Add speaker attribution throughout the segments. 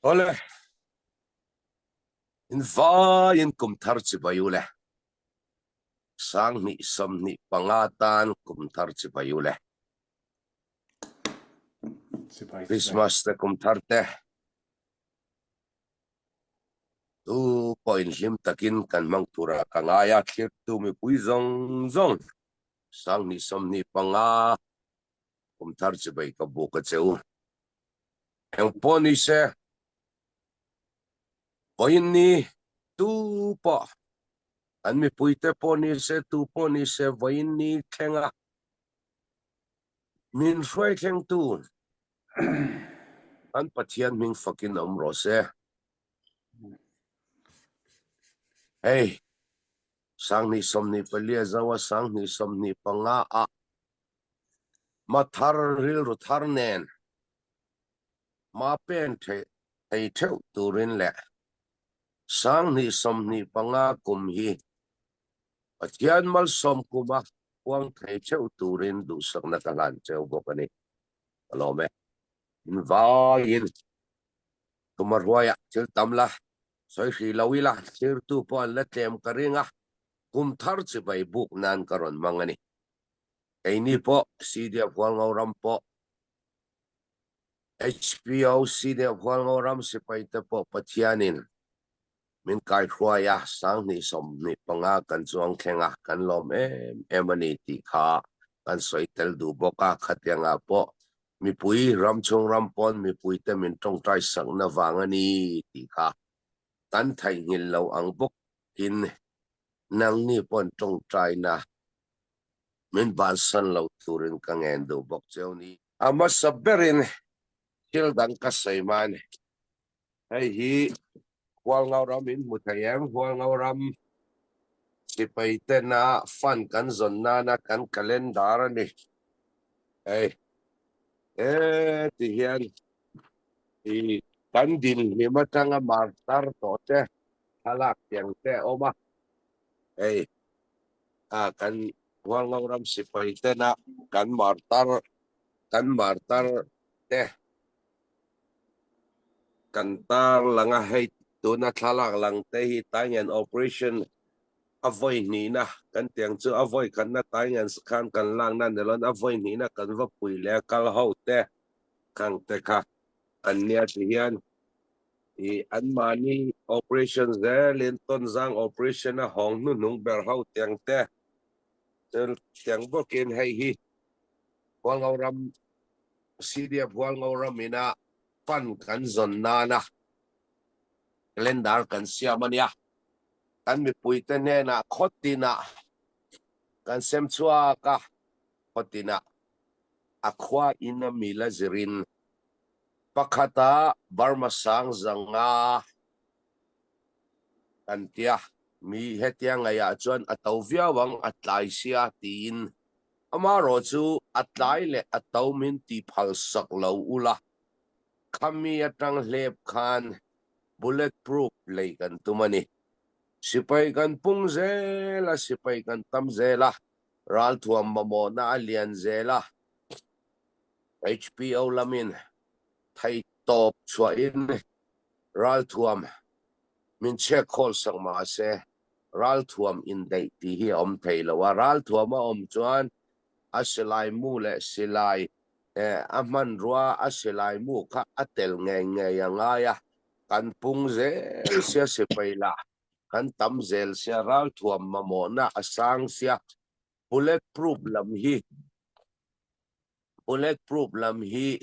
Speaker 1: Awle, in vaiin kum thar chibai u le. 2025 tan kum thar chibai u le. Christmas te kum thar te tu pawh in hlim takin kan hmang tura ka ngai a, thlirtu mipui zawng zawng 2025 kum thar chibai ka buk a che u. Eng pawh ni se, vawiin ni tu pawh an mipuite pawh ni se, tu pawh ni se vawiin ni thlenga min hruai thlengtu kan Pathian hming fakin awm rawh se. Hei, 2024 a zo a, 2025 ah hma thar rilru thar nen hma pen thei theuh turin leh 2025 kum hi Pathian malsawm kuma puang thei theuh turin duhsakna ka hlan cheu bawk a ni. Ka lawm e. In vaiin tuma ruaiah thil tam la sawi hrih lo ila thlirtu pawh an la tlem ka ring a, kum thar chibai buk nan ka rawn hmang a ni. Keini pawh CDF Hualngo ram pawh HPO CDF Hualngo ram sipai te pawh Pathianin min kaihruai a, 2025 kan chuang thleng a, kan lawm em em a ni tih kha kan sawi tel duh bawk a, khatiangah pawh mipui ram chhung ram pawn mipuite min tawngtai sakna vang a ni tih kha kan theihnghilh lo ang bawkin nangni pawn tawngtaina min bansan lo turin ka ngen duh bawk cheu ni. A hmasa berin thil dang ka sawi mai a ni. Hei hi Hualngo ram in hmu thei em? Hualngo ram sipai tena fund kan zawn nana kan calendar a ni. Hei he ti hian i kan dinhlim atanga martar tawh te thlalak tiang te a awm a. Hei a kan Hualngo ram sipai tena kan martar kan martar te kan tar lang a, hei tuna thlalak lang te hi Taingen operation a vawi hnihna kan tiang chu a vawi khatna Taingen khan kan lakna ni loin a vawi hnihna kan va pui leh a kal ho te khang te kha an nia ti hian i anmahni operation zelin Tonzang operation a hawng hnuhnung ber ho tiang te chu tiang bawkin hei hi Hualngo ram CDF Hualngo ram ina fund kan zawn nana calendar kan siam a nia. Kan mipuite hnenah khaw tinah kan sem chhuak a, khaw tinah a khua in a mil a zirin pakhata Burma sang zanga kan tia mi hetia ngaihah chuan a to viau ang a tlai sia tiin Amarawh chu a tlai leh a to min ti phal sak lo ula, khami atang hlep khan bullet proof lei kan tum a ni. Sipai kan pung zel a, sipai kan tam zel a, ralthuam mamawhna a lian zel a, HPO lamin theihtawp chhuahin ralthuam min chhek khawl sak mahse, ralthuam indaih tih hi a awm thei lo a, ralthuam a awm chuan a silai mu leh silai a hmanrua a silai mu kha a tel ngei ngei a ngai a, kan pung zel sia sipai lah kan tam zel sia ralthuam mamawhna a sang sia bullet proof lam hi bullet proof lam hi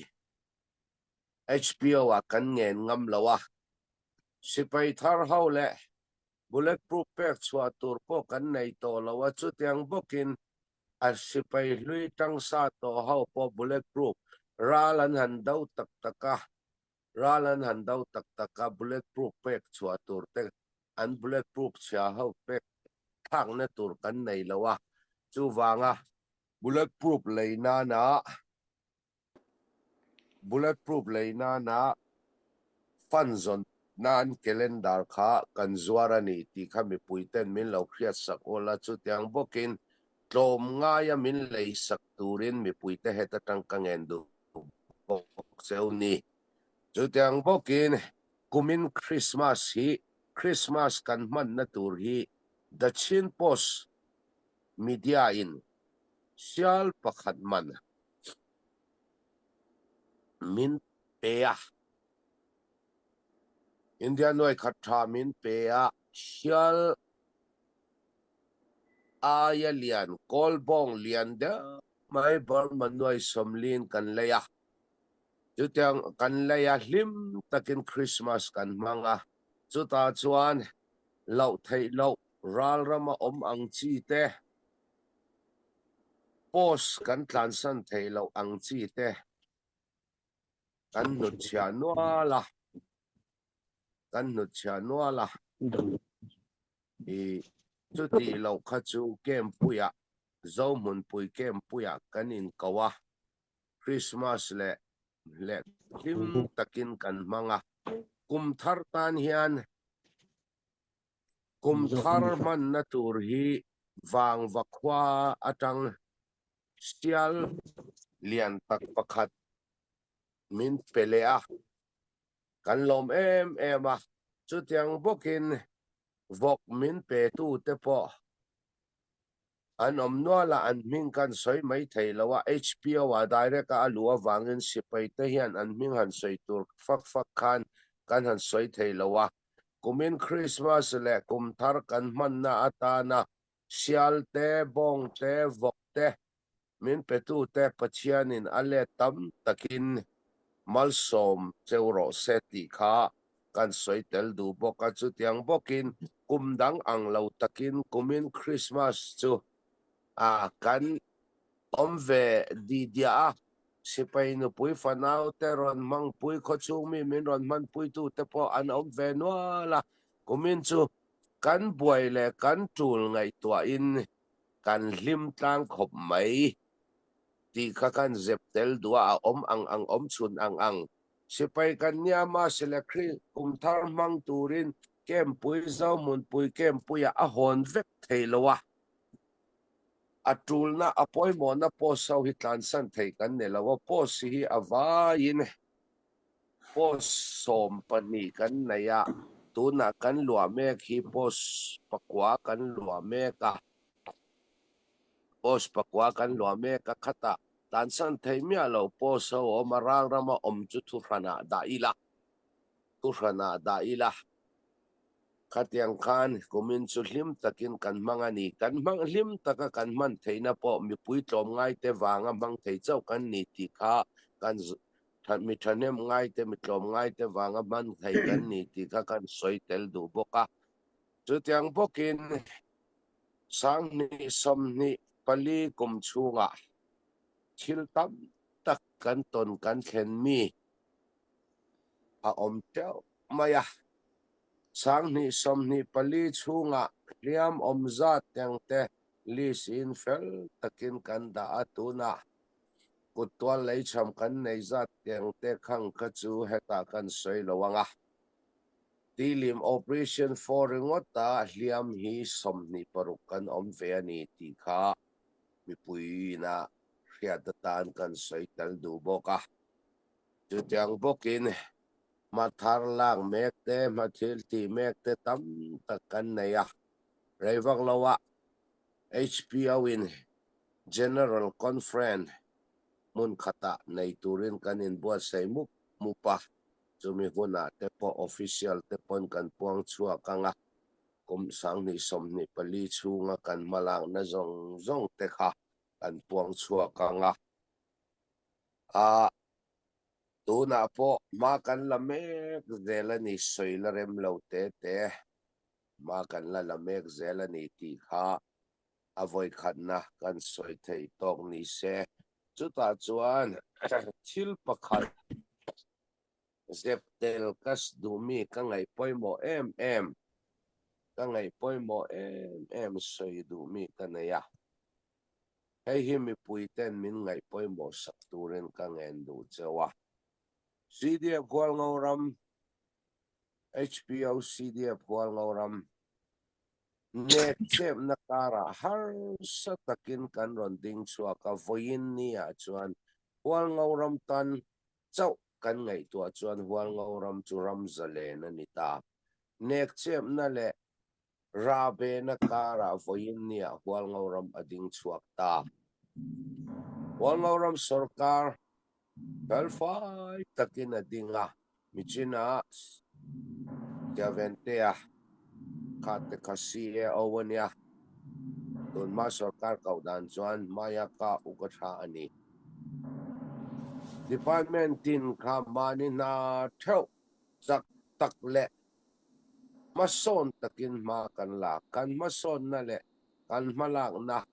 Speaker 1: HPO ah kan ngen ngam lo a, sipai thar ho leh bullet proof pek chhuah tur pawh kan nei tawh lo a, chutiang bawkin a sipai hlui tangsa tawh ho pawh bullet proof ral an han do tak tak a, ral an han do tak tak a, bullet proof pek chhuah tur te an bullet proof chhia ho pek thlakna tur kan nei lo a, chuvanga bullet proof lei nana Bullet proof lei nana fund zawn nan calendar kha kan zuar a ni tih kha mipui ten min lo hriat sak ula, chutiang bawkin tlawm ngaia min lei sak turin mipui te het atang ka ngen duh bawk cheu ni. Chutiang bawkin. Kumin Krismas hi Krismas kan hmanna tur hi The Chin Post Media in sial pakhat man min pe a. India nuai khat tha min pe a, sial aia lian kawlbawng lian deuh mai Burma nuai sawmlin kan lei a. Chutiang kan lei a hlim takin Christmas kan hmang a, chutah chuan loh theih loh ral rama awm ang chi te, post kan tlansan theih loh ang chi te kan hnutchhiah nual a, kan hnutchhiah nual a. I chutih loh kha chu camp puiah, Zohmunpui camp puiah kan inko a. Christmas leh leh hlim takin kan hmang a, kum thar tan hian kum thar hmanna tur hi Vangva khua atang sial lian tak pakhat min pe leh a, kan lawm em em a, chutiang bawkin vawk min pe tu te pawh An awm nual a, an hming kan sawi mai thei lo a, HPO ah direct a a luh avangin sipai te hian an hming han sawi tur fak fak khan kan han sawi thei lo a. Kumin Christmas leh kum thar kan hmanna atana sial te, bawng te, vawk te min petute Pathianin a let tam takin malsawm cheu rawh se tih kha kan sawi tel duh bawk a, chutiang bawkin kum dang ang lo takin kumin Christmas chu a kan awm ve di diah a, sipai nupui fanau te rawn hmangpui khawchhung mi min rawn hmanpuitu te pawh an awm ve nual a, kumin chu kan buai leh kan tul ngaihtuahin kan hlim tlang khawp mai tih kha kan zep tel duh a, a awm ang ang awm chhun ang ang. Sipai kan nia mahse le Khrih kum thar hmang turin Kempui Zohmunpui Kempuiah a hawn vek thei lo a, a tulna a pawimawhna post ho hi tlansan thei kan ni lo a, post hi a vaiin post 12 kan nei a, tunah kan luah mek hi post pakua kan luah mek a. Post pakua kan luah mek a, khatah tlansan thei miah lo post ho awm a, ral rama awm chu thuhranah dah ila, thuhranah dah ila. Khatiang khan kumin chu hlim takin kan hmang a ni. Kan hmang hlim taka kan hman theihna pawh mipui tlawmngaite vanga hmang thei chauh kan ni tih kha kan mi thahnem ngaite, mi tlawmngaite vanga hman thei kan ni tih kha kan sawi tel duh bawk a. Chutiang bawkin 2024 kum chhungah thil tam tak kan tawn kan thlen mi a awm teuh mai a. 2024 chhungah hliam awm zat tengte list in fel takin kan dah a, tunah kut tual leichham kan nei zat tengte khang kha chu hetah kan sawi lo ang a. Tilim Operation 4 ringawta hliam hi 26 kan awm ve a ni tih kha mipuiin a hriat atan kan sawi tel duh bawk a. Chutiang bawkin hma thar lak mek te, hma thil tih mek te tam tak kan nei a. Rei vak loah HPO in General Conference hmun khatah nei turin kan inbuatsaih mup mup a. Chumi hunah te pawh official te pawn kan puang chhuak ang a, kum 2024 chhunga kan hmalakna zawng zawng te kha kan puang chhuak ang a. A, tunah pawh hma kan la mek zel a ni, sawi la rem lo te te, hma kan la la mek zel a ni tih kha a vawikhatna kan sawi thei tawk ni se. Chutah chuan thil pakhat zep tel ka duhmi ka ngaih pawimawh em em, ka ngaih pawimawh em em sawi duhmi ka nei a. Hei hi mipuiten min ngaih pawimawh sak turin ka ngen duh cheu a. CDF Hualngoram, HPO CDF Hualngoram, Nek chepna karah harsa takin kan rawn ding chhuak a, vawiin ni ah chuan Hualngoram tan chauh. kan ngaihtuah chuan Hualngo ram chu ram zalen a ni ta. Nek chepna leh Rabena karah vawiin niah Hualngo ram a ding chhuak ta. Hualngo ram sorkar felfai takin a ding a, Michina Kiaventea kha te kha CAO a nia. Tunhma sorkar koh dan chuan Mayaka uk a tha a ni. Department tin kha mahni hna theuh chak tak leh hmasawn takin hma kan la. Kan hmasawnna leh kan hmalakna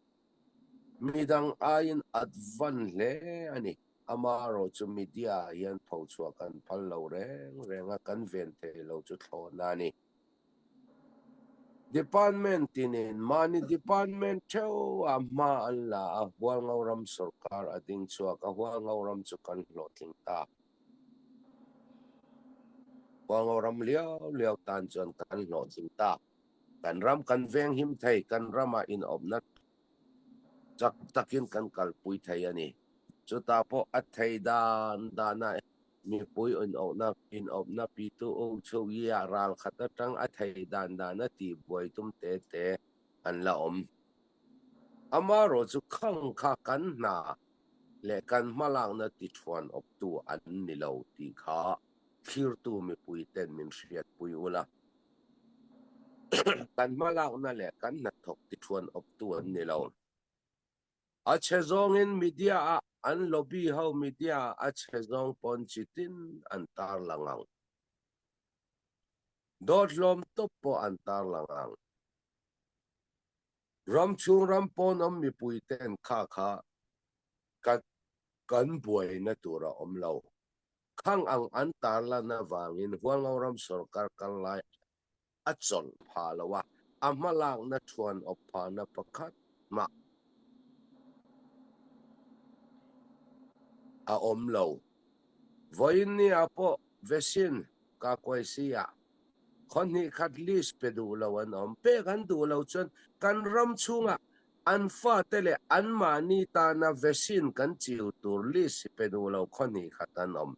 Speaker 1: midang aiin advan hle a ni. Amaherawh chu media ah hian phochhuah kan phal lo reng reng a, kan ven thei lo chu thlawhna a ni. Department tinin mahni department theuh ah hma an la a, Hualngo ram sorkar a ding chhuak a, Hualngo ram chu kan hlawhtling ta. Hualngo ram liau liau tan chuan kan hlawhtling ta. Kan ram kan venghim thei, kan ramah inawpna chak takin kan kalpui thei a ni. Chutah pawh a thei dan danah mipui inawhna inawpna pitu u chhuk i-ah ral khat atang a thei dan dana tihbuai tum te te an la awm. Amaherawh chu khang kha kan hna leh kan hmalakna tithuan awptu an ni lo tih kha thlirtu mipui ten min hriatpui ula. Kan hmalakna leh kan hnathawk tithuan awptu an ni lo. A chhe zawngin media ah an lobby ho media ah a chhe zawng pawn chitin an tarlang ang. Dawt hlawm tawp pawh an tarlang ang. Ram chhung ram pawn awm mipui ten kha kha kan kan buaina tur a awm lo. Khang ang an tarlan avangin Hualngo ram sorkar kal lai a chawlh phah lo a, a hmalakna thuan awp phahna pakhat mah a awm lo. Vawiin nia pawh Vesin Kakuaisi-ah khaw hnih khat list pe duh lo an awm. Pek an duh lo chuan kan ram chhungah an fate leh anmahni tana vaccine kan chiu tur list hi pe duh lo khaw hnih khat an awm.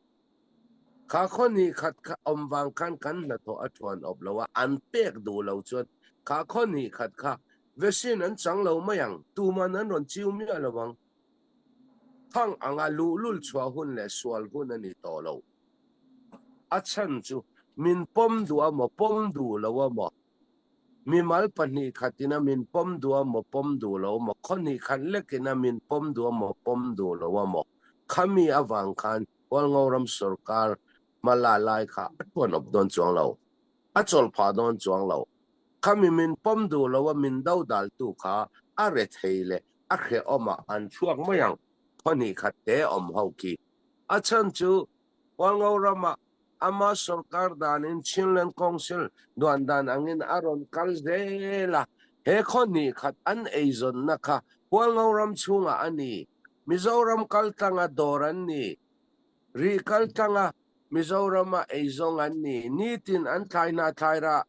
Speaker 1: Kha khaw hnih khat kha awm vang khan kan hnathawh a thuan awp lo a, an pek duh lo chuan kha khaw hnih khat kha vaccine an chang lo mai ang, tuman an rawn chiu miah lo ang. Thang anga luhlul chhuah hun leh sual hun a ni tawh lo. A chhan chu min pawm duh a maw, pawm duh lo a maw? Mimal 2 khatina min pawm duh a maw, pawm duh lo a maw? Khaw hnih khat lekina min pawm duh a maw, pawm duh lo a maw? Khami avang khan Hualngo ram sorkar hma la lai kha a tuan awp dawn chuang lo, a chawlh phah dawn chuang lo. Khami min pawm duh lo a min dodaltu kha a rethei leh a hrehawmah an chhuak mai ang, khaw hnih khat te awm ho khi. A chhan chu Hualngo ramah ama sorkar danin Chinland Council duan dan angin a rawn kal zel a, he khaw hnih khat an eizawnna kha Hualngo ram chhungah a ni. Mizoram kaltlanga dawr an ni. Rih kaltlanga Mizorama eizawng an ni. Nitin an thlai hna thlai rah,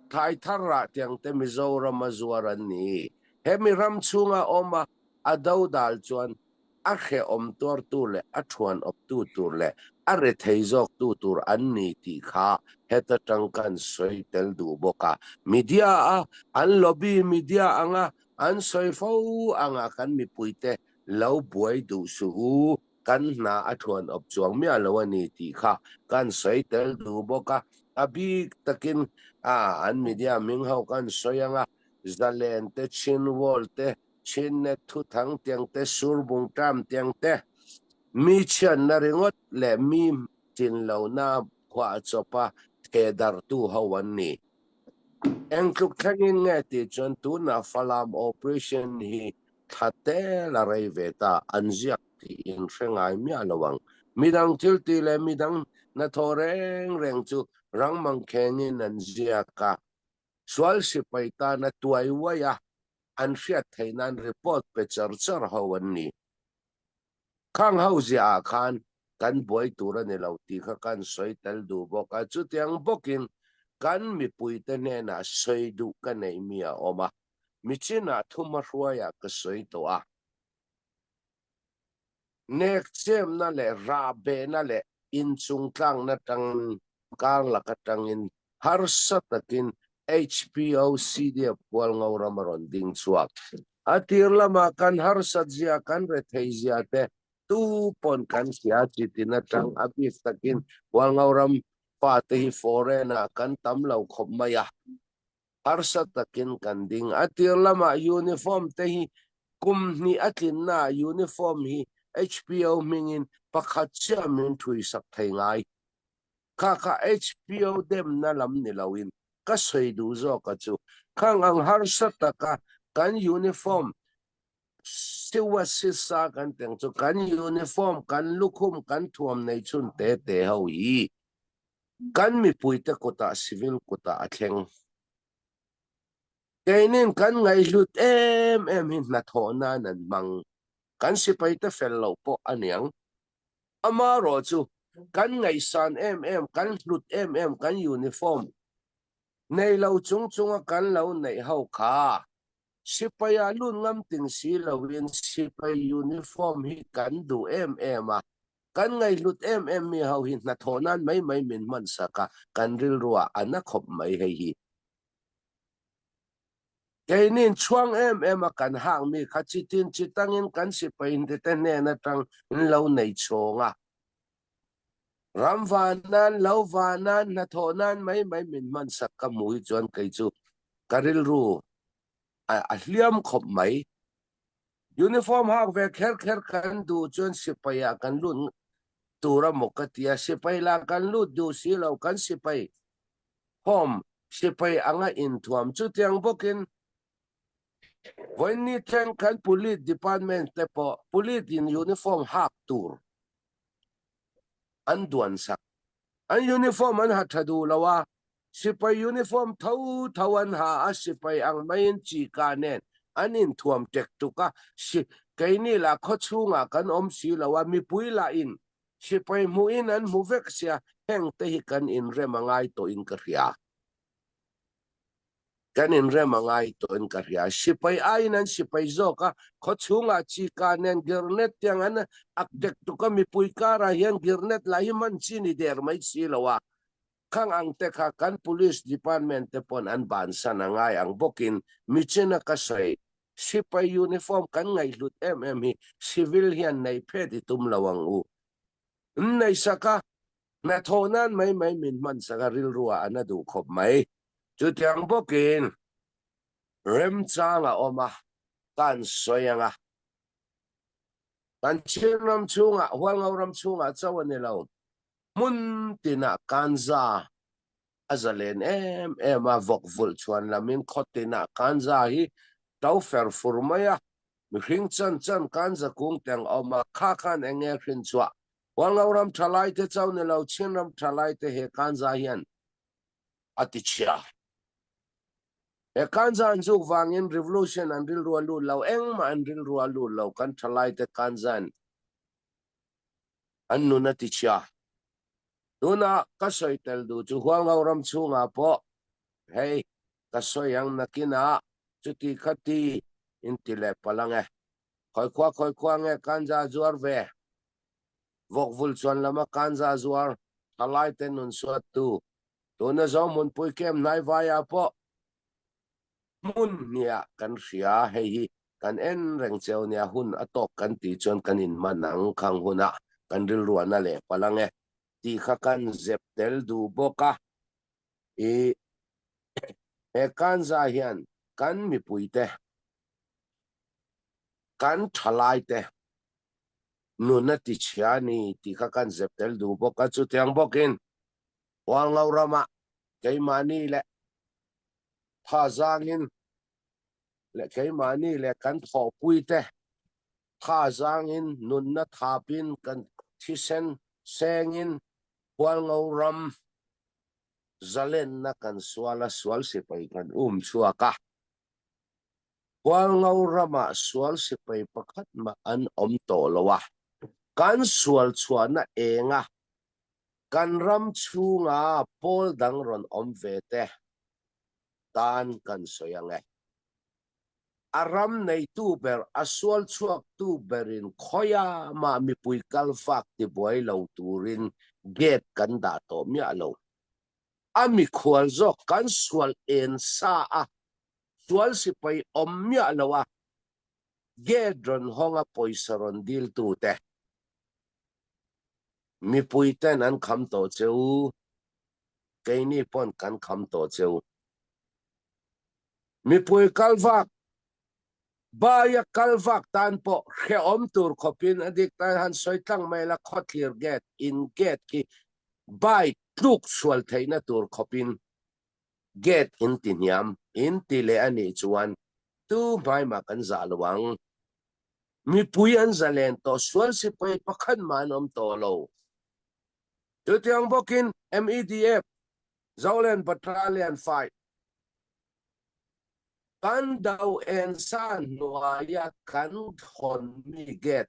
Speaker 1: thlai thar rah tiang te Mizorama zuar an ni. Hemi ram chhunga awm a, a dodal chuan a hrehawm tuartu leh a thuan awptu tur leh a rethei zawktu tur an ni tih kha heta tang kan sawi tel duh bawk a. Media a an lobby media anga an sawi fo anga kan mipuite lo buai duh suh u, kan hna a thuan awp chuang miah lo a ni tih kha kan sawi tel duh bawk a. A bik takin a an media hming ho kan sawi anga Zalen te, Chinworld te, Chinnet thuthang tiang te, surbung ṭam tiang te, mi chhiatna ringawt leh mi tinlohna phuah chawpa thehdarhtu ho an ni. Eng tluk thlengin nge tih chuan tunah Falam Operation hi thla tel a rei ve ta, an ziak tih in hre ngai miah lo ang. Midang thil tih leh midang hnathawh reng reng chu rang mangkhengin an ziak a, sual sipai tana tuai uai a, an hriat theih nan report pe char char ho an ni. Khang ho ziah ah khan kan buai tur a ni lo tih kha kan sawi tel duh bawk a, chutiang bawkin kan mipuite hnenah sawi duh ka neih mi a awm a, michinah thuma hruaiah ka sawi tawh a. Nek chemna leh rahbehna leh inchungtlakna tangin kar lak atangin harsa takin HPO CDF Hualngo ram a rawn ding chhuak. A tir lamah kan harsat zia, kan rethei zia te tu pawn kan hria chi tin atang a bik takin Hualngo ram fate hi foreign ah kan tam lo khawp mai a. Harsa takin kan ding. A tir lamah uniform te hi kum hnih a tlinnaah uniform hi HPO hmingin pakhat chiah min thuisak thei ngai. Kha kha HPO demna lam ni loin ka sawi duh zawk a chu. Khang ang harsa taka kan uniform siwasisa kan teng chu kan uniform kan lukhum kan thuam nei chhun te te ho hi Kan mipuite kutah civil kutah a thleng. Keinin kan ngaihhlut em em hi hnathawh nan an hmang. Kan sipaite fel loh pawh a niang. Amarawh chu kan ngaihsan em em, kan hlut em em kan uniform nei lo chung chunga kan lo neih ho kha sipaia lut ngam ting si loin sipai uniform hi kan duh em em a. Kan ngaihhlut em em mi ho hi hnathawh nan mai mai min hman sak a, kan rilruah a na khawp mai hei hi. Keinin chhuang em em a kan hak mi kha chitin chitangin kan sipai te hnen atang in lo nei chhawng a. Ram van nan, lo van nan, hnathawh nan mai mai min hman sak ka hmu hi chuan kei chu ka rilru a hliam khawp mai. Uniform hak ve kher kher kan duh chuan sipai ah kan lut tur a maw ka ti a, sipai lah kan lut duh si lo, kan sipai form sipai anga inthuam chutiang bawkin vawiin thleng kan police department te pawh police in uniform hak tur an duan sak. An uniform an ha tha duh lo a, sipai uniform tho tho an ha a, sipai ang maiin chika nen an inthuam tek tuk a, si keini lah khaw chhungah kan awm si lo a, mipui lahin sipai hmuhin an hmu vek sia, heng te hi kan inrem a ngai tawhin ka hria. Kan inrem a ngai tawhin ka hria. Sipai aiin an sipai zawk a, khaw chhungah chika nen girnet tiang an ak tek tuk a, mipui karah hian girnet lah hi hman chi ni der mai si lo a. Khang ang te kha kan Police Department te pawn an bansan a ngai ang bawkin michina ka sawi. Sipai uniform kan ngaihhlut em em hi civil hian nei phet i tum lo ang u. N neihsak a, hnathawh nan mai mai min hmansak a rilruah a na duh khawp mai. Chutiang bawkin remchang a awm a, ka an sawi ang a. Kan Chin ram chhungah, Hualngo ram chhungah chauh a ni lo. Hmun tinah kanza a zalen em em a, vawk vulh chhuan lamin khaw tinah kanza hi to fer fur mai a, mihring chan chan kanza kung teng a awm a, kha khan eng nge hrin chhuah? Hualngo ram thalaite chauh ni lo, Chin ram thalaite he kanza hian a ti chhia. He kanza an zuk vangin revolution an rilru a lut lo, engmah an rilru a lut lo, kan thalaite kanza an nun a ti chhia. Tuna ka sawi tel duh chu Hualngo ram chhungah pawh hei ka sawi ang nakinah chuti khati in ti leh palh ang e. Khawi khua khawi khua nge kanza zuar ve? Vawkvul chuan lama kanza zuar thalaite nun suattu tuna Zohmunpui camp hnaivaiah pawh hmun hniah kan hria, hei hi kan en reng cheu nia, hun a tawk kan tih chuan kan inhman ang khang hunah kan rilruahna leh palh ang e tih kha kan zep tel duh bawk a, i he kanza hian kan mipuite, kan thalaite nun a tichhia a ni tih kha kan zep tel duh bawk a, chutiang bawkin Hualngo ramah keimahni leh thazangin leh keimahni leh kan thawhpuite thazangin nunna thapin kan thisen sengin Hualngo ram zalenna kan sual a, sual sipai kan um chhuak a. Hualngo ramah sual sipai pakhat mah an awm tawh lo a, kan sual chhuahna enga kan ram chhunga pawl dang rawn awm ve te tan kan sawi ang e. A ram neitu ber, a sual chhuaktu berin khawia mah mipui kal fak tibuai lo turin gate kan dah tawh miah lo. A mikhual zawk kan sual en sa a, sual sipai awm miah lo a, gate rawn hawng a pawisa rawn diltute mipui ten an kham tawh che u, keini pawn kan kham tawh che u. Mipui kal vak, baia kal vak tan pawh hrehawm tur khawpin a dik tan han sawi tlang mai la, khawthlir gate, in gate khi bai tluk sual theihna tur khawpin gate in ti hniam, in ti leh a nih chuan tu hmaimah kan zah lo ang. Mipui an zalen tawh, sual sipai pakhat mah an awm tawh lo. Chutiang bawkin MEDF, Zoland Battalion Fight, kan do en sa hnuaia kan hawn mi gate,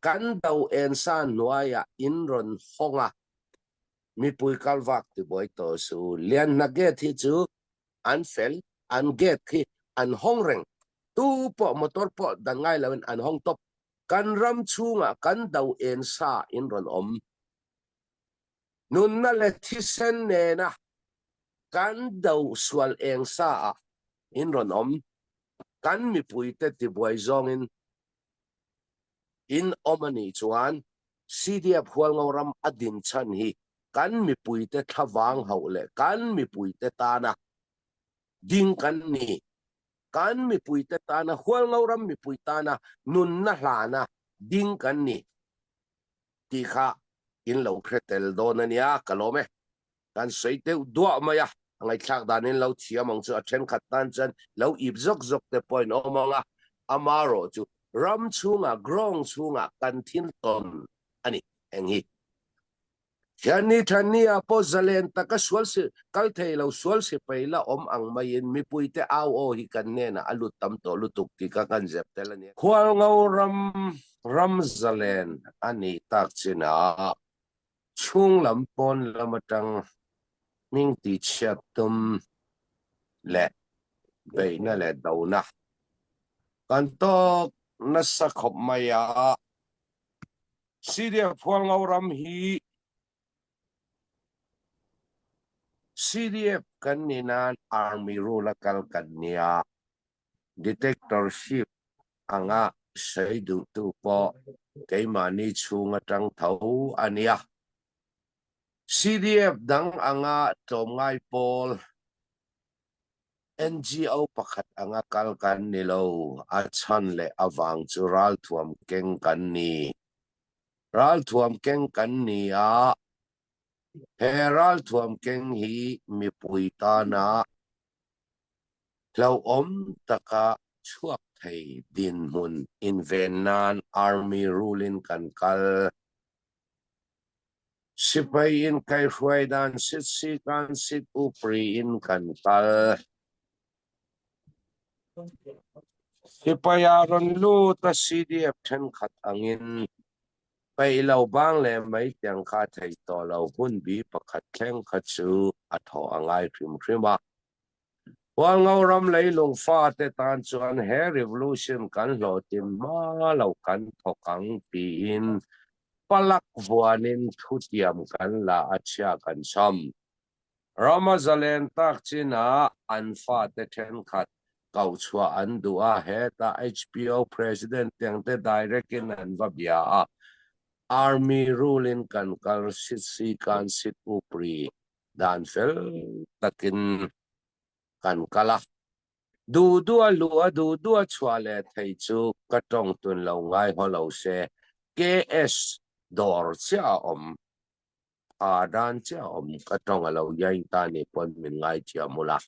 Speaker 1: kan do en sa hnuaia in rawn hawng a, mipui kal vak tibuai tawh su. Lianhna gate hi chu an fel, an gate khi an hawng reng, tu pawh motor pawh dan ngai loin an hawng tawp. Kan ram chhungah kan do en sa in rawn awm. Nunna leh thisen nena kan do sual eng sa ah in rawn awm. Kan mipuite tibuai zawngin in awm a nih chuan CDF Hualngo ram a din chhan hi kan mipuite thlavang hauh leh kan mipuite tana ding kan ni. Kan mipuite tana Hualngo ram mipui tana nunna hlana ding kan ni. Tih kha in lo hre tel dawn a nia, ka lawm e. Kan sawi deuh duah mai a, a ngaihthlak dan in lo thiam ang chu a thenkhat tan chuan lo ip zawk zawk te pawh in awm ang a, amarawh chu ram chhungah, ground chhungah kan thil tawn a ni eng hi. Thianni Thanni ah pawh zalen taka sual si kal thei lo sual sipai la awm ang maiin mipuite au aw hi kan hnenah a lut tam tawh lutuk tih kha kan zep tel a ni. Khualngo ram ram zalen a nih tak chinah chhung lam pawn lam atang hming tihchhiat tum leh beihna leh dona kan tawk nasa khawp mai a. CDF Hualngo ram hi CDF kan ni nan Army rule a kal kan nia, Dictatorship anga sawi duhtu pawh keimahni chhung atang tho a nia. CDF dang anga tlawmngai pawl NGO pakhat anga kal kan ni lo, a chhan leh avang chu ralthuam keng kan ni. Ralthuam keng kan ni a, he ralthuam keng hi mipui tana hlauhawm taka chhuak thei dinhmun inven nan Army rule in kan kal. Sipai in kaihhruai dan sit si kan sit upri in kan kal. Sipai ah rawn lut a CDF thenkhat angin peih lo bang leh mai tiang kha thei tawh lo hunbi pakhat thleng kha chu a thawh a ngai hrim hrim a. Hualngo ram leilung fate tan chuan he revolution kan hlawhtlin hma lo kan thawk ang tiin palak vuanin thutiam kan la a chhia kan cham. Rama zalen tak chinah an fate thenkhat kohchhuah an duh a, hetah HPO President tiangte direct in an va bia a, Army rule in kan kal sit si kan sit upri. Dan fel takin kan kal a, duh duh a luh a duh duh a chhuah leh thei chu ka tawng tun lo ngai haw lo se, KS dawr chiah a awm, pha dan chiah a awm, ka tawng a lo yain ta nih pawn min ngaithiam ula.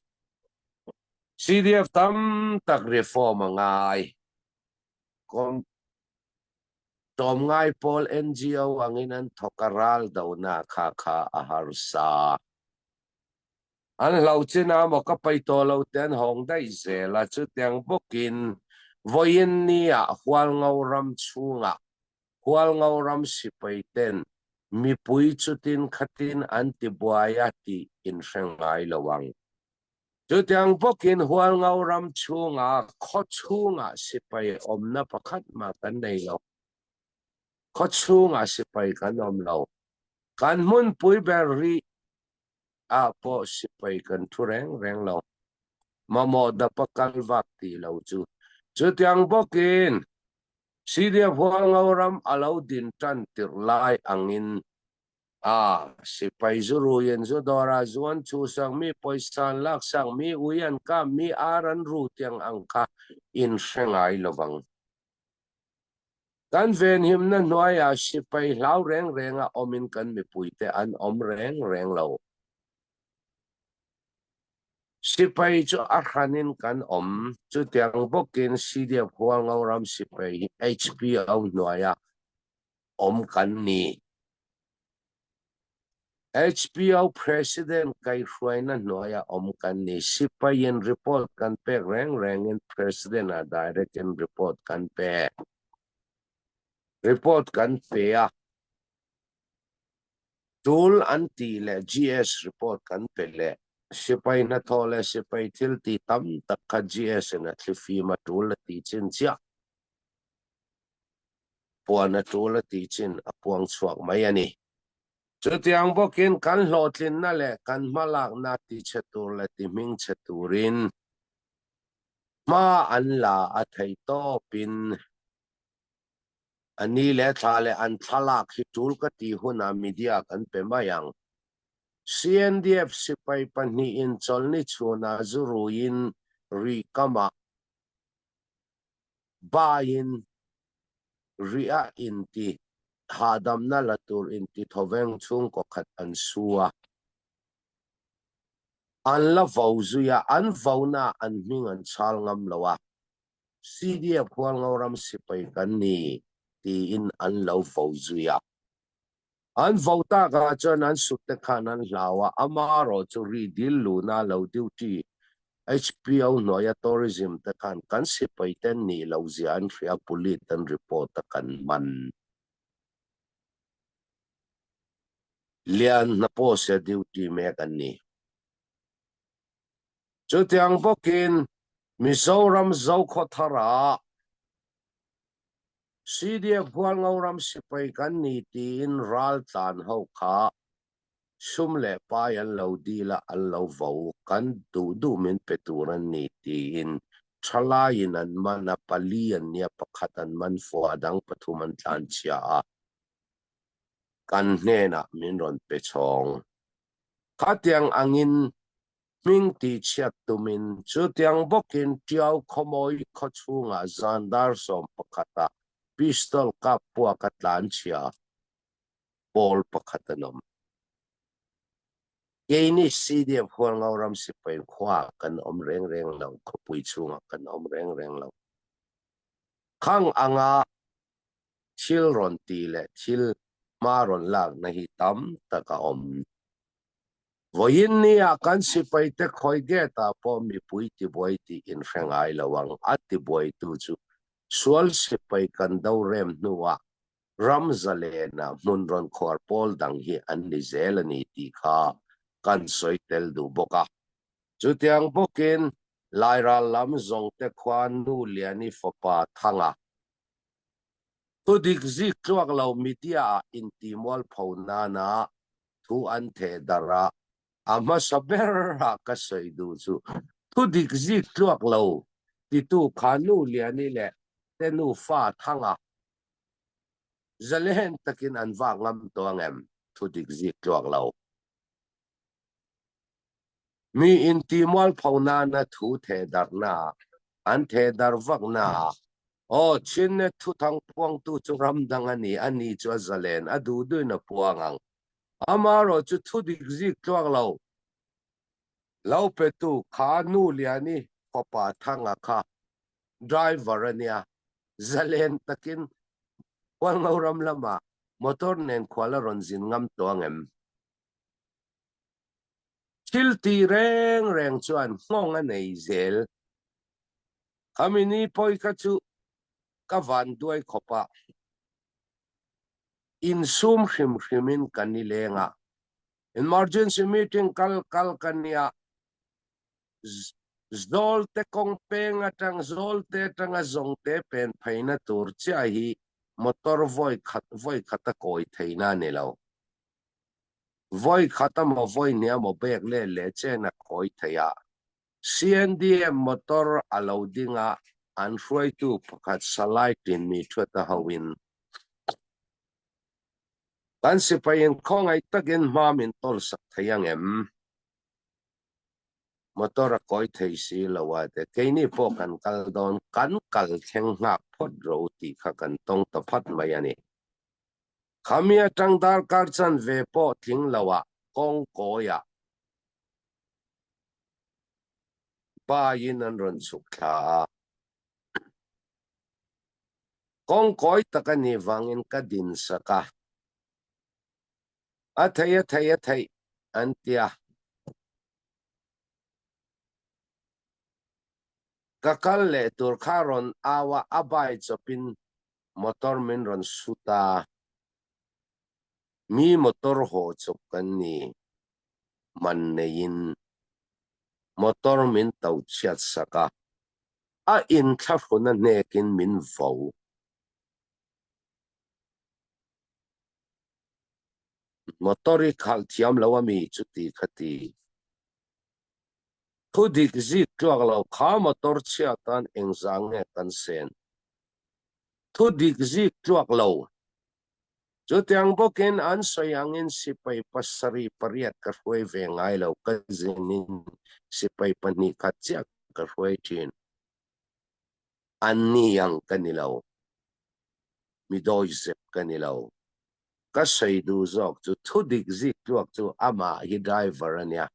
Speaker 1: CDF tam tak reform a ngai. Tlawmngai pawl NGO angin an thawk a ral dohna kha kha a harsa. An hlo chin a maw ka pai tawh lo te an hawng daih zel a, chutiang bawkin vawiin ni ah Hualngo ram chhungah Hualngo ram sipai ten mipui chutin khatin an tibuai a tih in hre ngai lo ang. Chutiang bawkin Hualngo ram chhunga khaw chhungah sipai awmna pakhat mah kan nei lo. Khaw chhungah sipai kan awm lo. Kan hmunpui ber rih ah pawh sipai kan thu reng reng lo. Mamawh dapa kal vak tih lo chu. Chutiang bawkin CDF Hualngo ram a lo din tan tirh lai angin a sipai zu ruiin zu dawrah zu an chhuhsak mi, pawisa an laksak mi, ui an kap mi, ar an ru tiang ang kha in hre ngai lovang. Kan venhimna hnuaiah sipai hlau reng renga awmin kan mipuite an awm reng reng lo. Sipai chu a hranin kan awm. Chutiang bawkin CDF Hualngo ram sipai hi HPO hnuaia awm kan ni. HPO President kaihhruaina hnuaia awm kan ni. Sipaiin report kan pek reng rengin President-ah direct-in report kan pe. Report kan pe a. Tul an tih leh GS report kan pe leh. Sipai hnathawh leh sipai thil tih tam tak kha GS-in a thlifim a tul a tih chin chiah. Puan a tul a tih chin a puang chhuak mai a ni. Chutiang bawkin kan hlawhtlinna leh kan hmalakna tichhe tur leh tihmingchhe turin hma an la a theih tawpin a ni leh thla leh an thlalak hi tul ka tih hunah media kan pe mai ang. CNDF sipai pahnihin chawlhni chhunah zu ruiin rih kamah Baiin riah inti hahdamna la tur inti thawveng chhungkaw khat an su a, an la vo zui a, an vona an hming an chhal ngam lo a, CDF Hualngo ram sipai kan ni tiin an lo vo zui a. An vo takah chuan an sute khan an hlau a, amaherawh chu ri dil luna lo duty HPO hnuaia tourism te khan kan sipai te nih loh zia an hria police an report a kan man. Lian hna pawh se duty mek an ni. Chutiang bawkin Mizoram Zokhawthara CDF Hualngo ram sipai kan ni tiin raltlan ho kha sum leh pai an lo dil a, an lo vo, kan duh duh min pe tur an ni tiin thalaiin an man a, pali an nia, pakhat an man fua, a dang pathum an tlanchhia a, kan hnenah min rawn pe chhawng. Khatiang angin Hming tihchhiat tumin chutiang bawkin Tiau khawmawi khaw chhungah zan dar 11 ah pistol kap puak a tlanchhia pawl pakhat an awm. Keini CDF Hualngo ram sipai khuaah kan awm reng reng lo, khawpui chhungah kan awm reng reng lo. Khang anga thil rawn tih leh thil hma rawn lakna hi tam tak a awm. Vawiin nia kan sipaite khawi gate-ah pawh mipui tibuai tih inhre ngai lo ang, a tibuaitu chu sual sipai kan do rem hnuah ram zalena hmun rawn khuar pawl dang hi an ni zel a ni tih kha kan sawi tel duh bawk a. Chutiang bawkin Lairal lam zawngte khua Nu Liani fapa Thanga thudik zik tluak lo media-ah intihmualpho nana thu an theh darh a, a hmasa berah ka sawi duh chu thu dik zik tluak lo titu kha nu Liani leh te nufa Thanga zalen takin an vak ngam tawh ang em? Thu dik zik tluak lo. Mi intihmualpho nana thu theh darhna an theh darh vakna ah aw Chinnet thuthang puangtu chu ram dang a ni, a ni chu a zalen a duh duhin a puang ang. Amaherawh chu thu dik zik tluak lo lo petu kha nu Liani fapa Thanga kha driver a nia, zalen takin Hualngo ram lamah motor nen khual a rawn zin ngam tawh ang em? Thil ti reng reng chuan nghawng a nei zel. Khami ni pawi kha chu ka van duai khawp a, insum hrim hrimin ka ni leng a. Emergency meeting kal kal ka nia. Zawlte kawng peng atang Zawlte atanga Zawngte pen pheina tur chiah hi motor vawi khat vawi khat a kawi theihna a ni lo. Vawi khat amaw vawi hnih amaw bek let leh chen a kawi thei a. CNDM motor a lo ding a, an hruaitu pakhat Salai Tinmi Thuata hoin kan sipaiin khawngaih takin hma min tawlsak thei ang em? Motor a kawi thei si lo a te keini pawh kan kal dawn, kan kal thleng nghak phawt ro tih kha kan tawng ta phat mai a ni. Khami atang darkar chanve pawh tling lo ah kawng kawiah baiin an rawn chhuk thla a. Kawng kawi tak a nih vangin ka din sak a. A theih a theih a theih an ti a. Ka kal leh tur kha rawn au a, a bai chawpin motor min rawn sut a. Mi motor haw chawp kan ni, man neiin motor min to chhiat sak a, a inthlahrun a hnekin min vo. Motor i khalh thiam lo a mi chuti kha ti. Thu dik zik tluak lo kha motor chhia tan engzah nge kan sen. Thu dik zik tluak lo. Chutiang bawkin an sawi angin sipai pasarih pariat ka hruai ve ngai lo ka zinin sipai pahnih khat chiah ka hruai thin. An ni ang ka ni lo. Mi dawizep ka ni lo. Ka sawi duh zawk chu thu dik zik tluak chu amah hi driver a nia.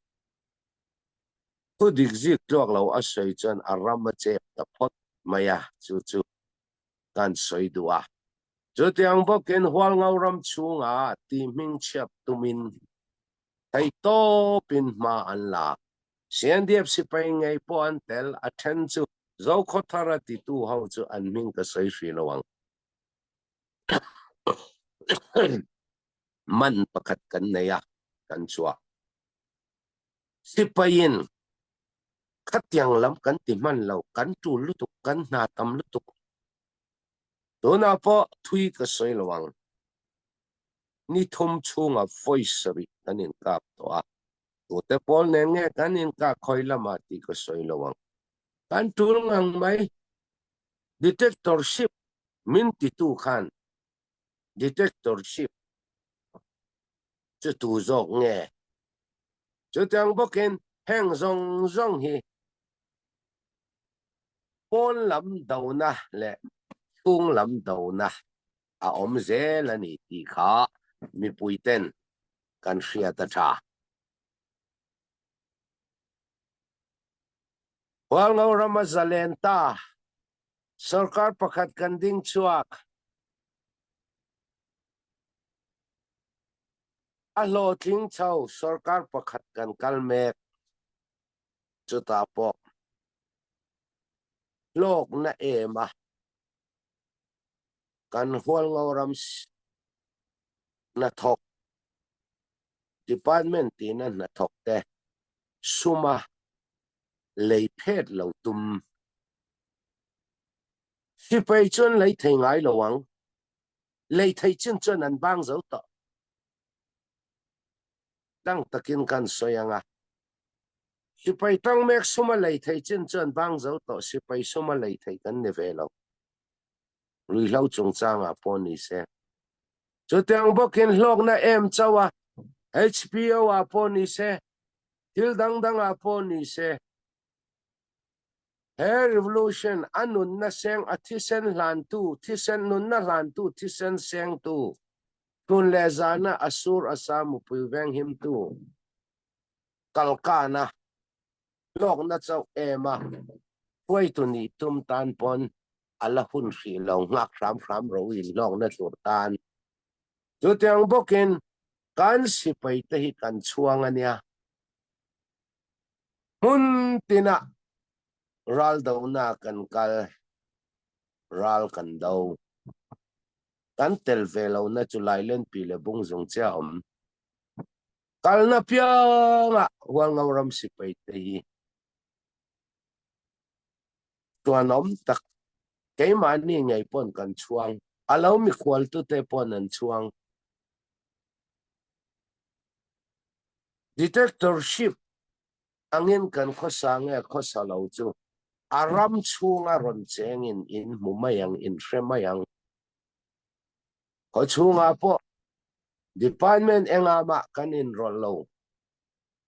Speaker 1: Thu dik zik tluak lo a sawi chuan a ram a chep ta phawt mai a, chu chu kan sawi duh a. Chutiang bawkin Hualngo ram chhungah ti hming chhiat tumin theihtawpin hma an la. CNDF sipai ngei pawh an tel, a then chu Zokhawthara titu ho chu an hming ka sawi hrih lo ang. Man pakhat kan nei a, kan chhuah. Sipaiin khatiang lam kan ti hman lo, kan tul lutuk, kan hna tam lutuk. Tunah pawh thui ka sawi lo ang. Ni thum chhunga vawi sarih kan inkap tawh a, tute pawl nen nge kan inkah khawi lamah tih ka sawi lo ang. Kan tul ngang mai. Dictatorship min titu khan dictatorship chu tu zawk nge? Chutiang bawkin heng zawng zawng hi pawn lam dona leh chhung lam dona a awm zel a ni tih kha mipuiten kan hriat a tha. Hualngo rama zalen ta sorkar pakhat kan ding chhuak. A hlawhtling chho sorkar pakhat kan kal mek. Chutah pawh hlawkna em a kan Hualngo ram hnathawk department tina hnathawk te suma lei phet lo tum. Sipai chuan lei thei ngai lo ang. Lei thei chin chuan an bang zo tawh. Tlang takin kan sawi ang a. Sipai tang mek suma lei thei chin chuan bang zo tawh sipai suma lei thei kan ni ve lo. Ruihhlo chungchangah pawh ni se. Chutiang bawkin hlawkna em chauh a, HPO ah pawh ni se, thil dang dangah pawh ni se, he revolution a nunna seng a thisen hlantu, thisen nunna hlantu, thisen sengtu, tlun leh zana a sur a sa mupui venghimtu, kalkana hlawkna chauh em a, hruaitu nih tum tan pawn a la hun hrih lo nghak hram hram ro in hlawkna tur tan. Chutiang bawkin kan sipai te hi kan chhuang a nia. Hmun tinah ral dona kan kal, ral kan do. Kan tel ve lohna chu Lailenpi leh Bungzung chiah a awm. Kalna piangah Hualngo ram sipai te hi. Chhuanawm tak, keimahni ngei pawn kan chhuang, a lo mikhualtute pawn an chhuang. Dictatorship angin kan khawsa nge khawsa lo chu a ram chhunga rawn chengin in hmu mai ang, in hre mai ang. Khaw chhungah pawh department engah mah kan inrawlh lo.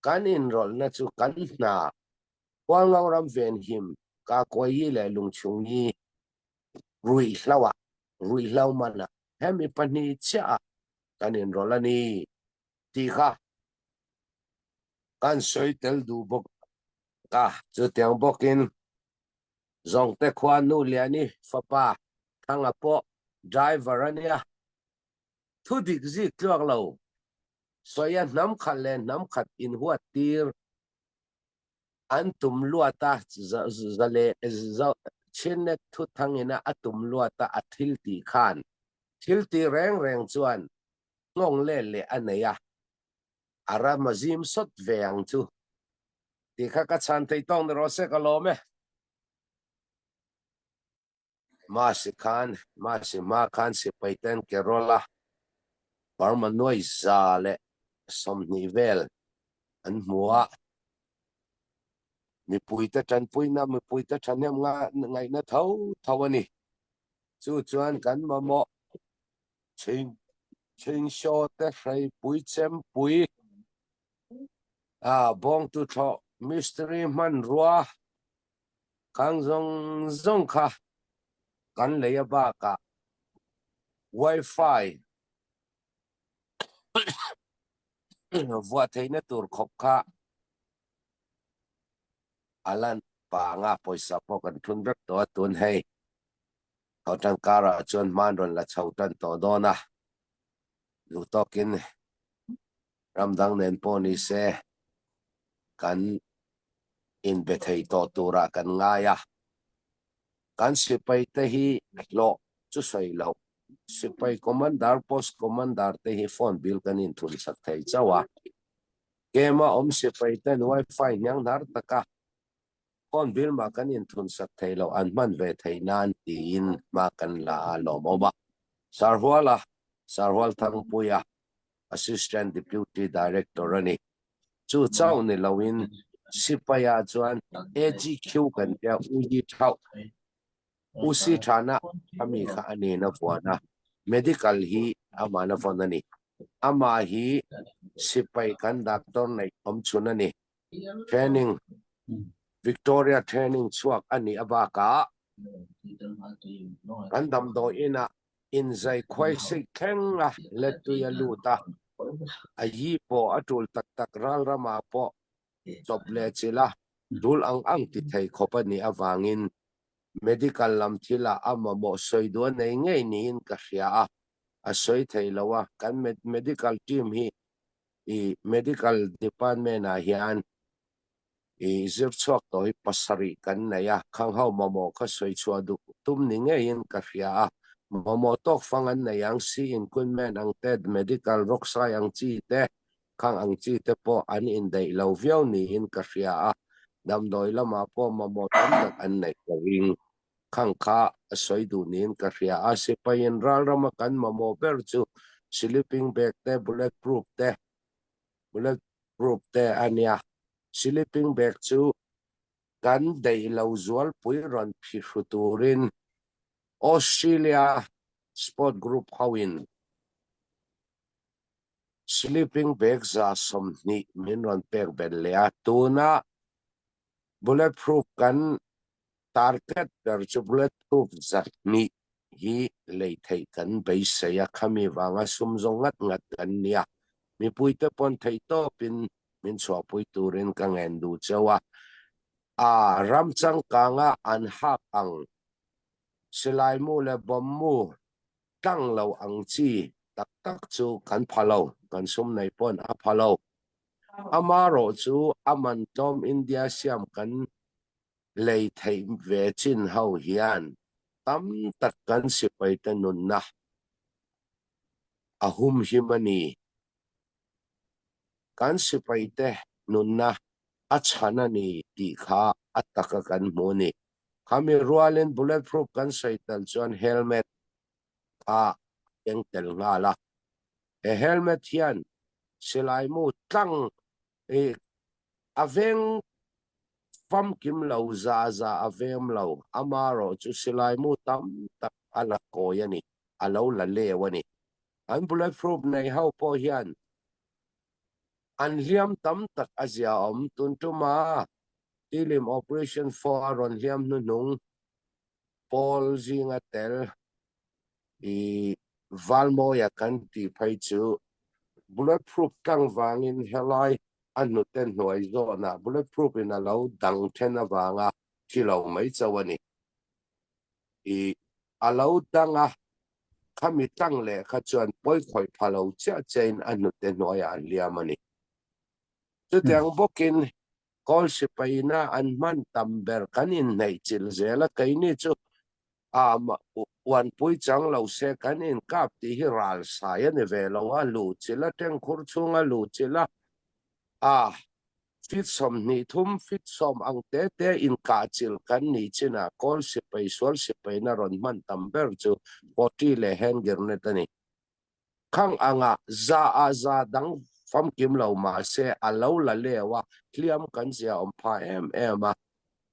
Speaker 1: Kan inrawlhna chu kan hna, Hualngo ram venhim, Kakuayi leh Lungchhungyi ruihhloah, ruihhlo manah hemi pahnih chiahah kan inrawlh a ni tih kha kan sawi tel duh bawk a. Chutiang bawkin Zawngte khua nu Liani fapa Thanga pawh driver a nia, thu dik zik tluak lo sawia hnam khat leh hnam khat inhuat tir an tum luat a, Chinnet thu thangina a tum luat a a thil tih khan thil tih reng reng chuan nghawng let leh a nei a, a ram a zim sawt ve ang chu tih kha ka chhan thei tawk ni rawh se ka lawm e. Masi khan, Masi hma khan sipai ten Kerala Burma nuai 120 vel an hmu a, mipuite tanpuina, mipuite thahnem ngaihna tho tho a ni. Chu chuan kan mamawh Chhingshaw te hreipui chempui a bawngtu thlawh mistiri hmanrua khang zawng zawng kha kan lei a bakah wifi vuah theihna tur khawp kha a lan panga pawisa pawh kan thun vek tawh a tun hei. Tho tan karah chuan hman rawn la chho tan tawh dawn a, duh tawkin ram dang nen pawh ni se kan inbe thei tawh turah kan ngai a. Kan sipai te hi hlawh chu sawi loh, sipai commander, post commander te hi phone bill kan inthun sak thei chauh a. Game a awm sipai ten wifi hniang hnar taka Phone bill mah kan inthun sak thei loh an hman ve thei nan tiin hma kan la a lawmawm a. Sarhuala, Sarhual Thangpuia, Assistant Deputy Director a ni. Chu chauh ni loin Sipaia chuan AGQ kan tia U Yi Thauh, U Si Thana a mi kha a nin a vuan a, medical hi amahna vawn a ni. Amah hi sipai kan doctor neih awm chhun a ni. Training, Victoria training chhuak a nih abakah kan damdawi inah inzai khuaisik thleng a let tui a lut a, a yi pawh a tul tak tak ral ramah pawh chawp leh chilh a, dul ang ang ti thei khawp a nih avangin medical lam thilah a mamawh sawi duh a nei ngei niin ka hria a, a sawi thei lo a, kan medical team hi I medical department ah hian i zir chhuak tawh hi pasarih kan nei a, khang ho mamawh kha sawi chhuah duh tum ni ngeiin ka hria a, mamawh tawk fang an nei ang, sea equipment ang te, medical rawksai ang chi te, khang ang chi te pawh an indaih lo viau niin ka hria a, damdawi lamah pawh mamawh tam tak an neih ka ring. Khang kha a sawi duh niin ka hria a, sipaiin ralrama kan mamawh ber chu sleeping bag te, bullet proof te, bullet proof te a nia. Sleeping bag chu kan deih lo zualpui rawn phihru turin Australia Sport Group hoin sleeping bag 120 min rawn pek belh leh a, tuna bullet proof kan Target ber chu bulletproof 200 hi lei theih kan beisei a, khami vanga sum zawng ngat ngat kan nia. Mipuite pawn theihtawpin min chhuahpui turin ka ngen duh cheu a, a ram changkanga an hak ang silaimu leh bomb-mu tlang lo ang chi tak tak chu kan pha lo, kan sum nei pawn a pha lo. Amarawh chu a man tlawm India siam kan lei theih ve chin ho hian tam tak kan sipaite nunna a humhim a ni. Kan sipaite nunna a chhan a ni tih kha a taka kan hmu a ni. Khami rualin bulletproof kan sawi tel chuan helmet kha a keng tel nghal a. He helmet hian silaimu tlang i a veng famkim lo, za za a vem lo, amarawh chu silaimu tam tak a la kawi a ni, a lo la leu a ni. An bulletproof nei ho pawh hian an hliam tam tak a zia awm. Tun tuma Tilim Operation 4 a rawn hliam hnuhnung pawl zinga tel i Valmawia kan tih phei chu bulletproof tlang vangin helai a hnute hnuai zawnah bulletproof in a lo dang then avanga thi lo mai chauh a ni. I a lo dang a, khami tlang leh kha chuan pawi khawih pha lo chiah chiahin a hnute hnuaiah a hliam a ni. Chutiang bawkin Kawl sipaina an hman tam ber kan inhneih chilh zel a, keini chu uanpui chang lo se kan inkap tih hi ral sai a ni ve lo a, luh chilh a, tengkhur chhunga luh chilh a, a feet 23, feet sawm ang te te inkah chilh kan nih chinah kawl sipai sual sipaina rawn hman tam ber chu potty leh hand grenade a ni. Khang anga za ah za dang famkim lo mahse a lo la leu a, hliam kan zia awm pha em em a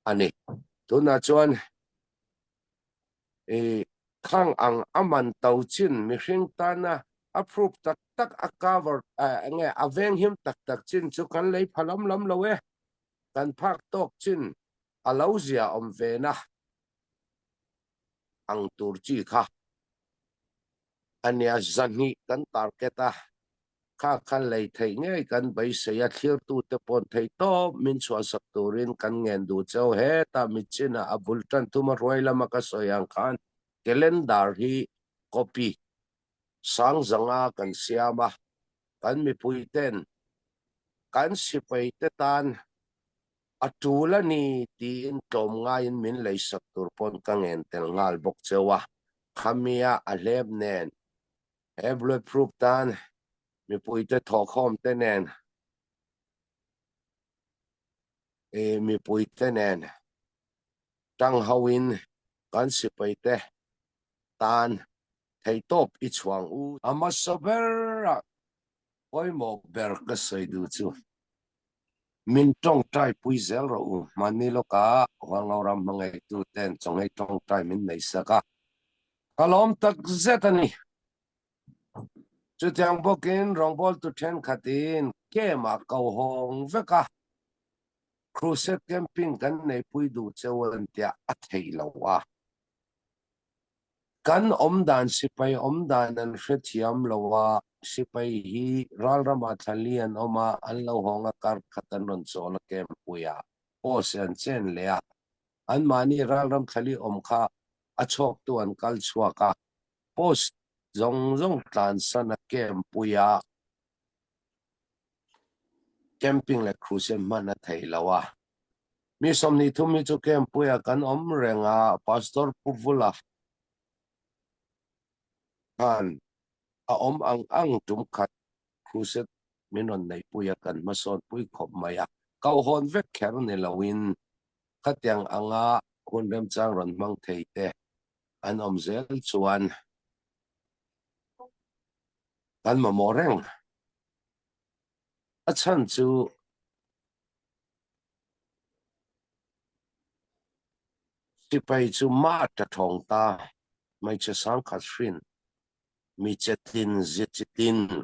Speaker 1: a ni. Tunah chuan i khang ang a man to chin mihring tana a proof tak tak a cover enge a venghim tak tak chin chu kan lei pha lam lam lo e. Kan phak tawk chin a lo zia awm ve na ang tur chi kha. A nia, zahnih kan target a, kha kha lei theih ngei kan beisei a, thlirtute pawn thei tawp min chhuahsak turin kan ngen duh cheu. Hetah mitchinah a bul tan thuma hruai lama ka sawi ang khan calendar hi copy sang zanga kan siam a, kan mipuiten kan sipaite tan A tul a ni tiin tlawmngaiin min leisak tur pawn ka ngen tel nghal bawk cheu a, khamia a hlep nen he bulletproof tan mipuite thawhkhawm te nen i mipuite nen tang ho in kan sipai te tan theihtawp i chhuang u. A hmasa berah pawimawh ber ka sawi duh chu Min tawngtai pui zel rawh u. Hmanni lawka Hualngo ram hmangaihtu ten chawnghei tawngtai min nei sak a, ka lawm tak zet a ni. Chutiang bawkin rawngbawltu thenkhatin camp ah ko hawng vek a, crusade camping kan neipui duh cheu an tia a theih lo a. Kan awmdan sipai awmdan an hrethiam lo a, sipai hi ralramah thlali an awm a, an lo hawng a kar khat an rawn chawl a camp puiah post an chen leh a, anmahni ralram thlali awm kha a chhawktu an kal chhuak a, post zawng zawng tlansan a camp puiah camping leh crusade hman a theih lo a. Mi 23 hi chu Camp-puia kan awm reng a, Pastor Pu Vula khan a awm ang ang tum khat crusade min rawn neihpui a, kan hmasawnpui khawp mai a. Kauhawn vek kher ni loin khatiang anga hun remchang rawn hmang thei te an awm zel chuan kan mamawh reng. A chhan chu Sipai chu mah ta thawng ta, hmeichhe sangkhat hrin, mi che tin, zi chi tin,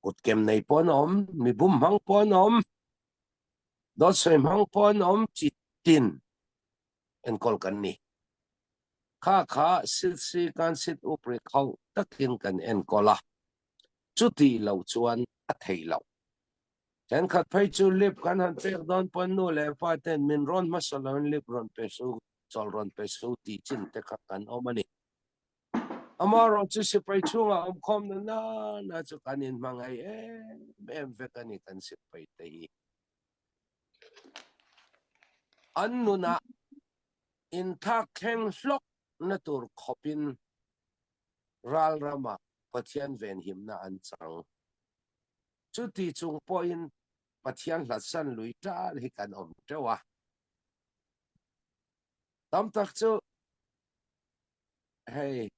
Speaker 1: kutkem nei pawh an awm, mi bum hmang pawh an awm, dawt sawi hmang pawh an awm, chi tin enkawl kan ni. Kha kha sit si kan sit up ri khauh takin kan enkawl a, chuti lo chuan a theih loh. Thenkhat phei chu lip kan han pek dawn pawn nu leh pa ten min rawn hmasa loin lip rawn pe su, chawl rawn pe su tih chin te kha kan awm a ni. Amaherawh chu sipai chhungah awmkhawm na na na chu kan inhmangaih em em vek a ni kan sipai te hi. An nunah inthlak thleng hlawk na tur khawpin ral ramah Pathian venhimna an chang. Chuti chung pawhin Pathian hlatsan lui tal hi kan awm teuh a. Tam tak chu hei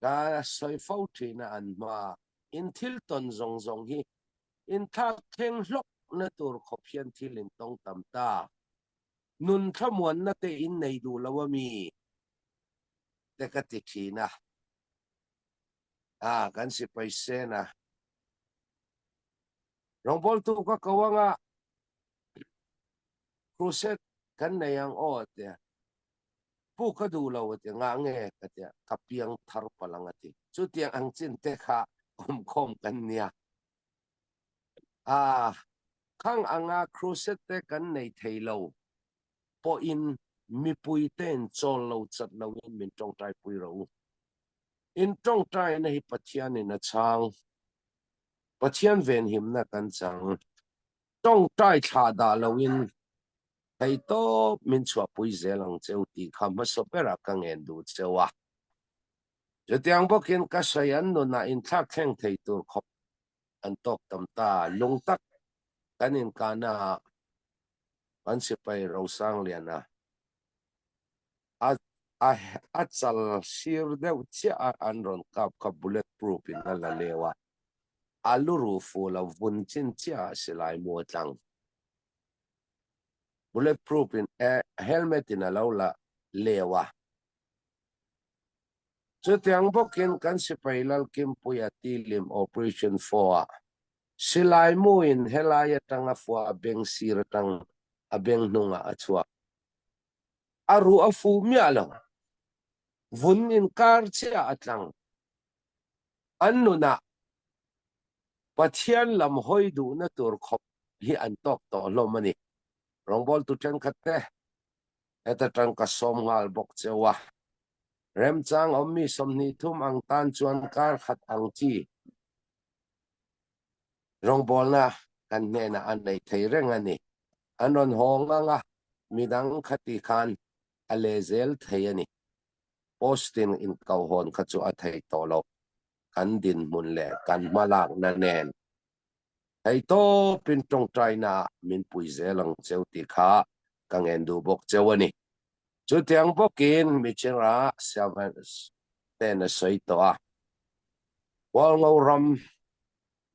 Speaker 1: ka sawi fo thin a an hma in thil tawn zawng zawng hi inthlak thleng hlawkna tur khawp hian thil in tawng tam ta. Nun thlamuanna te in nei duh lo a mi? Te ka ti thin a. A kan sipai sen a. Rawngbawltu ka ko anga crusade kan nei ang aw a tia. Pu ka duh lo a tia, ngah nge ka tia, ka piang thar palh ang a ti. Chutiang ang chin te kha awmkhawm kan nia. A khang anga crusade te kan nei thei lo pawhin mipui te'n chawl lo chat loin min tawngtaipui rawh u. In tawngtaina hi Pathianin a chhang. Pathian venhimna kan chang. Tawngtai thlah dah loin thei tawp min chhuahpui zel ang cheu tih kha hmasa berah ka ngen duh cheu a. Chutiang bawkin ka sawi an nunah inthlak thleng thei tur khawp an tawk tam ta. Lung tak kan inkahna ah kan sipai Rosangliana a a a chal sir deuh chiah a an rawn kap kha bullet proof in a la leu a, a lu ruh fuh lo vun chin chiah ah silai mu a tlang. Bullet proof in helmet in a lo la leu a. Chutiang bawkin kan sipai Lalkimpuia Tilim Operation 4 ah silai muin helai atang a fuah a beng sir atang a beng hnungah a chhuak. A ruh a fuh miah lo. Vun inkar chiah a tlang. An nunah Pathian lam hawi duhna tur khawp hi an tawk tawh hlawm a ni. Rawngbawltu thenkhat te Heta tang ka sawm nghal bawk cheu a. Remchang awmmi 23 ang tan chuan kar khat ang chi rawngbawlna kan hnenah a nei thei reng a ni. An rawn haw ngang a, midang khati khan a leh zel thei a ni. Posting inkauhawn kha chu a thei tawh loh. Kan dinhmun leh kan hmalakna nen Hei tawpin tawngtaina ah min pui zel ang cheu tih kha ka ngen duh bawk cheu a ni. Chutiang bawkin Michira Servants ten a sawi tawh a, Hualngo ram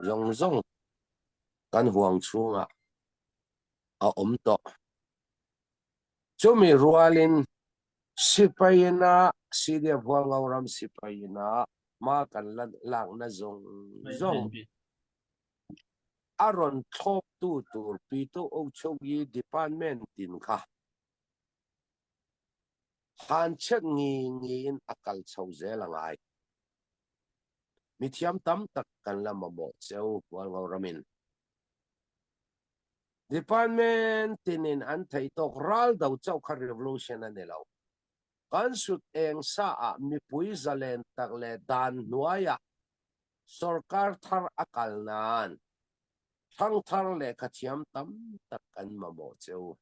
Speaker 1: zawng zawng kan huang chhungah a awm tawh. Chumi rualin sipaiina CDF Hualngo ram sipaiina hma kan la lakna zawng zawng a rawn thlawptu tur Pito Ochogi department tin kha han chhet ngi ngiin a kal chho zel a ngai. Mithiam tam tak kan la mamawh cheu Hualngo ramin. Department tinin an theih tawk ral do chauh kha revolution a ni lo. Kan sut eng sa ah mipui zalen tak leh dan hnuaiah sorkar thar a kal nan thangthar lehkha thiam tam tak kan mamawh che u.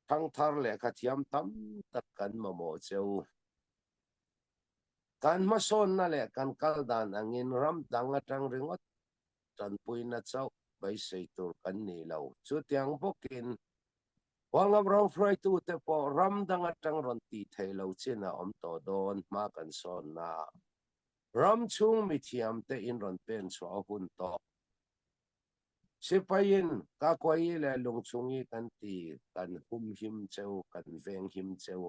Speaker 1: Thangthar lehkha thiam tam tak kan mamawh che u. Kan hmasawnna leh kan kal dan angin ram dang atang ringawt tanpuina chauh beisei tur kan ni lo. Chutiang bawkin Huangam ram hruaitute pawh ram dang atang rawn tih theih lo chin a awm tawh dawn hma kan sawnna ah ram chhung mithiamte in rawn pen chhuah a hun tawh. Sipaiin Kakuaii leh Lungchungi kan ti, kan humhim cheu, kan venghim cheu.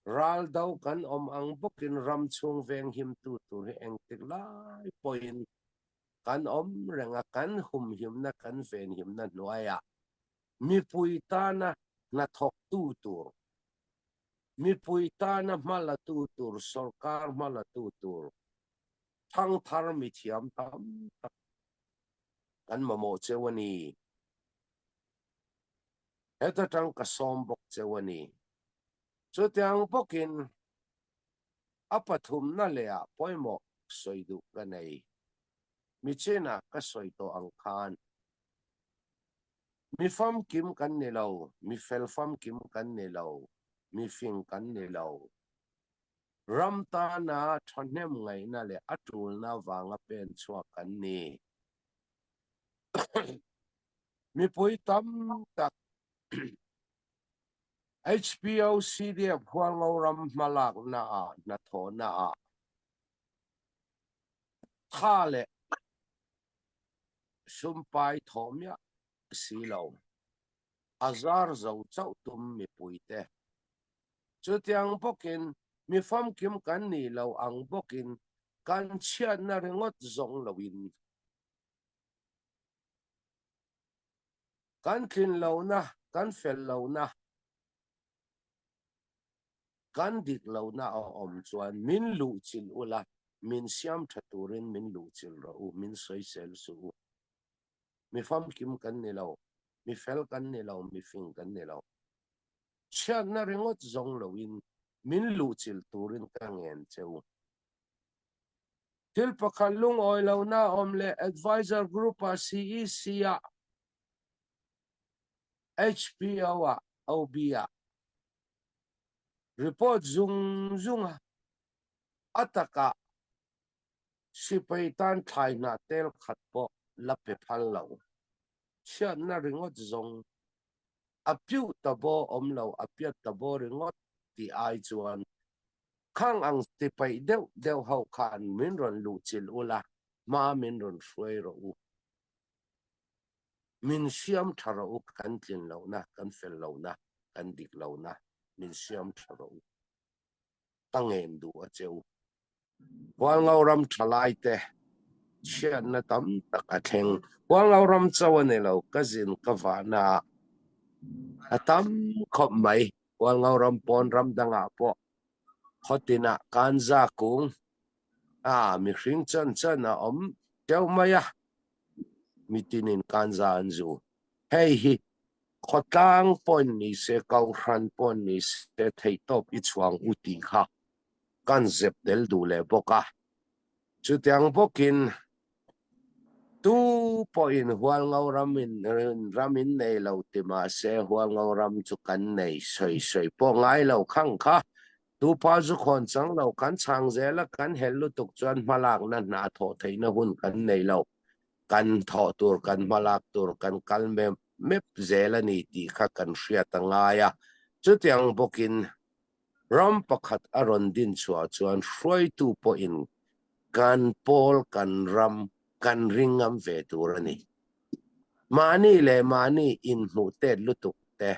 Speaker 1: Ral do kan awm ang bawkin ram chhung venghimtu tur hi engtik lai pawhin kan awm reng a, kan humhimna, kan venhimna hnuaiah mipui tana hnathawktu tur, mipui tana hmalatu tur, sorkar hmalatu tur, thangthar mithiam tam tak kan mamawh cheu a ni. Heta tang ka sawm bawk cheu a ni. Chutiang bawkin a pathumna leh ah pawimawh sawi duh ka nei. Michin ah ka sawi tawh ang khan mi famkim kan ni lo, mi fel famkim kan ni lo, mi fing kan ni lo. Ram tana thahnem ngaihna leh a tulna vanga pen chhuak kan ni. Mipui tam tak HPO CDF Hualngo ram hmalakna ah hnathawhna ah tha leh sumpai thawh miah si lo a zar zo chauh tum mipuite. Chutiang bawkin mi famkim kan nih lo ang bawkin kan chhiatna ringawt zawng loin Kan tlin lohna, kan fel lohna, kan dik lohna a awm chuan min luhchilh ula, min siam tha turin min luhchilh rawh u, min sawisel suh u. Mi famkim kan ni lo, mi fel kan ni lo, mi fing kan ni lo. Chhiatna ringawt zawng loin min luhchilh turin ka ngen che u. Thil pakhat lungawi lohna a awm leh Advisor Group-ah CEC-ah, HPO-ah, OB-ah report zung zung a, a takah sipai tan thlai hnah tel khat pawh la pe phal lo. Chhiatna ringawt zawng a piuh ta baw awm lo, a piat ta baw ringawt tih ai chuan Khang ang ti paih deuh deuh ho khan min rawn luhchilh ula, hma min rawn hruai rawh u. Min siam tha rawh u, kan tlin lohna, kan fel lohna, kan dik lohna min siam tha rawh u. Ka ngen duh a che u. Hualngo ram thalai te chhiatna tam tak a thleng. Hualngo ram cho a ni lo, ka zin ka vahna ah a tam khawp mai. Hualngo ram pawn ram dangah pawh khawtinah kanza kung a mihring chan chan a awm teuh mai a, mitinin kanza an zu. Hei hi khawtlang pawhin ni se, kohhran pawhin ni se theihtawp i chhuang u tih kha kan zep tel duh leh bawk a. Chutiang bawkin tu pawhin Hualngo ram in ram in nei lo ti mahse Hualngo ram chu kan nei sawi sawi pawh ngai lo khang kha. Tu pa zu khawn chang lo kan chhang zel a, kan helh lutuk chuan hmalakna hna thawh theihna hun kan nei lo. Kan thawh tur kan hmalak tur kan kal mep mep zel a ni tih kha kan hriat a ngai a. Chutiang bawkin Ram pakhat a rawn din chhuah chuan hruaitu pawhin kan pawl, kan ram kan ring ngam ve tur a ni. Mahni leh mahni inhmuh tet lutuk te,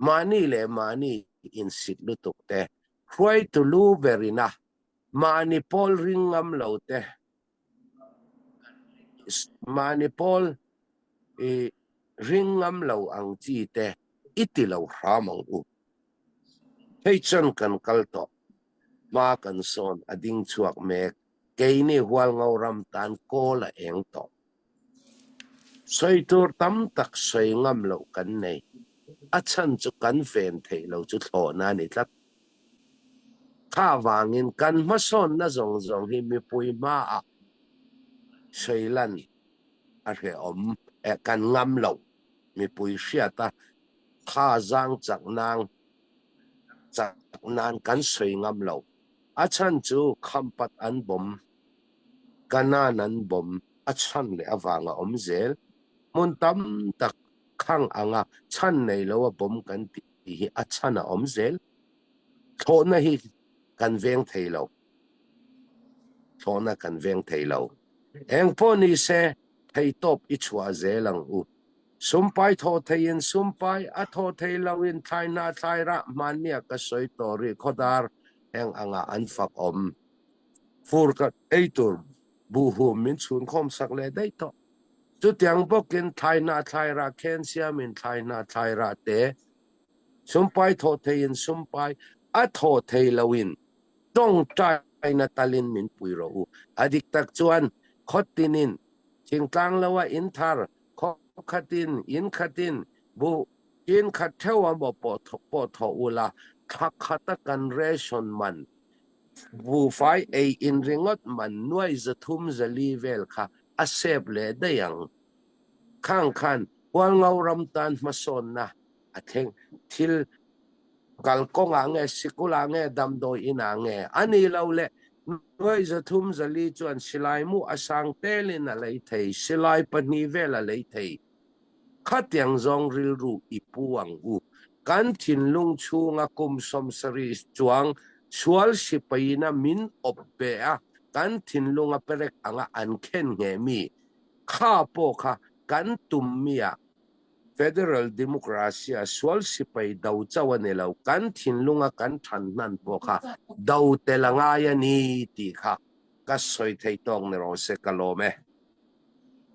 Speaker 1: mahni leh mahni insit lutuk te, hruaitu lu berina mahni pawl ring ngam lo te, mahni pawl i ring ngam lo ang chi te i ti lo hram ang u. Hei chuan kan kal tawh, hma kan sawn a ding chhuak mek, keini Hualngo ram tan kawl a eng tawh. Sawi tur tam tak sawi ngam loh kan nei, a chhan chu kan ven theih lo chu thlawhna a ni tlat. Kha vangin kan hmasawnna zawng zawng hi mipui hmaah sawi lan a hrehawm eh kan ngam lo, mipui hriata Kha zang chak nang chak nan kan sawi ngam lo. A chhan chu Khampat an bawm, Kanan an bawm, a chhan leh avang a awm zel. Hmun tam tak khang anga chhan nei lo a bawm kan tih hi a chhan a awm zel. Thlawhna hi kan veng thei lo. Thlawhna kan veng thei lo. Engpawh ni se theihtawp i chhuah zel ang u. Sumpai thawh theiin sumpai a thawh thei loin thlai hna thlai rah hmannia ka sawi tawh rih khawdar heng angah an fak awm. Fur ka ei tur buhhum min chhun khawm sak leh daih tawh. Chutiang bawkin thlai hna thlai rah khen siamin thlai hna thlai rah te sumpai thawh theiin sumpai a thawh thei loin tawngtaina talin min pui rawh u. A dik tak chuan khawtinin thingtlang loa in thar Khaw khatin, in khatin, buh in khat theuh a maw pawh pawh thawh ula, thla khata kan ration man, buhfai ei in ringawt man nuai 300 400 vel kha a sep leh daih ang. Khang khan Hualngo ram tan hmasawnna a thleng thil Kalkawngah nge, sikulah nge, damdawi inah nge? A ni lo le, nuai 300 400 chuan silai mu a sang telin a lei thei, silai pahnih vel a lei thei. Khatiang zawng rilru i pu ang u. Kan thinlung chhunga kum 70 chuang sual sipaina min awp ve a, kan thinlunga perek anga an khen nghe mi kha pawh kha kan tum mi ah Federal Democracy a sual sipai do chauh a ni lo, kan thinlunga kan than hnan pawh kha do tel a ngai a ni tih kha ka sawi thei tawk ni rawh se ka lawm e.